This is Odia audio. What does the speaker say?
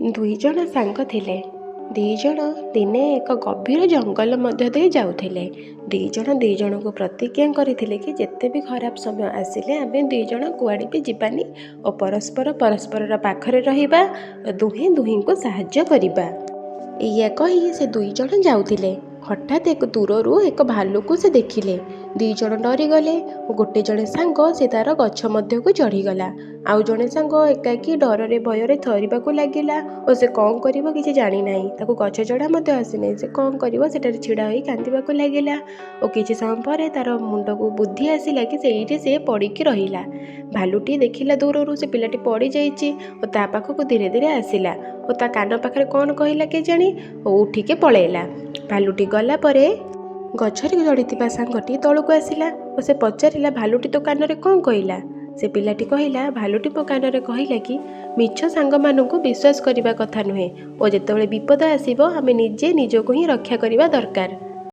ଦୁଇଜଣ ସାଙ୍ଗ ଥିଲେ। ଦୁଇଜଣ ଦିନେ ଏକ ଗଭୀର ଜଙ୍ଗଲ ମଧ୍ୟ ଦେଇ ଯାଉଥିଲେ। ଦୁଇଜଣ ଦୁଇଜଣଙ୍କୁ ପ୍ରତିଜ୍ଞା କରିଥିଲେ କି ଯେତେ ବି ଖରାପ ସମୟ ଆସିଲେ ଆମେ ଦୁଇଜଣ କୁଆଡ଼େ ବି ଯିବାନି ଓ ପରସ୍ପର ପରସ୍ପରର ପାଖରେ ରହିବା ଓ ଦୁହେଁ ଦୁହିଁଙ୍କୁ ସାହାଯ୍ୟ କରିବା। ଏଇଆ କହି ସେ ଦୁଇଜଣ ଯାଉଥିଲେ। ହଠାତ୍ ଏକ ଦୂରରୁ ଏକ ଭାଲୁକୁ ସେ ଦେଖିଲେ। ଦୁଇଜଣ ଡରିଗଲେ ଓ ଗୋଟେ ଜଣେ ସାଙ୍ଗ ସେ ତା'ର ଗଛ ମଧ୍ୟକୁ ଚଢ଼ିଗଲା। ଆଉ ଜଣେ ସାଙ୍ଗ ଏକାକୀ ଡରରେ ଭୟରେ ଥରିବାକୁ ଲାଗିଲା ଓ ସେ କ'ଣ କରିବ କିଛି ଜାଣିନାହିଁ। ତାକୁ ଗଛ ଚଢ଼ା ମଧ୍ୟ ଆସିନାହିଁ। ସେ କ'ଣ କରିବ, ସେଠାରେ ଛିଡ଼ା ହୋଇ କାନ୍ଦିବାକୁ ଲାଗିଲା ଓ କିଛି ସମୟ ପରେ ତା'ର ମୁଣ୍ଡକୁ ବୁଦ୍ଧି ଆସିଲା କି ସେଇଠି ସେ ପଡ଼ିକି ରହିଲା। ଭାଲୁଟି ଦେଖିଲା ଦୂରରୁ ସେ ପିଲାଟି ପଡ଼ିଯାଇଛି ଓ ତା ପାଖକୁ ଧୀରେ ଧୀରେ ଆସିଲା ଓ ତା କାନ ପାଖରେ କ'ଣ କହିଲା କେଜାଣି ଓ ଉଠିକି ପଳେଇଲା। ଭାଲୁଟି ଗଲା ପରେ ଗଛରେ ଚଢ଼ିଥିବା ସାଙ୍ଗଟି ତଳକୁ ଆସିଲା ଓ ସେ ପଚାରିଲା, ଭାଲୁଟି ତୋ କାନରେ କ'ଣ କହିଲା? ସେ ପିଲାଟି କହିଲା, ଭାଲୁଟି ମୋ କାନରେ କହିଲା କି ମିଛ ସାଙ୍ଗମାନଙ୍କୁ ବିଶ୍ୱାସ କରିବା କଥା ନୁହେଁ ଓ ଯେତେବେଳେ ବିପଦ ଆସିବ ଆମେ ନିଜେ ନିଜକୁ ହିଁ ରକ୍ଷା କରିବା ଦରକାର।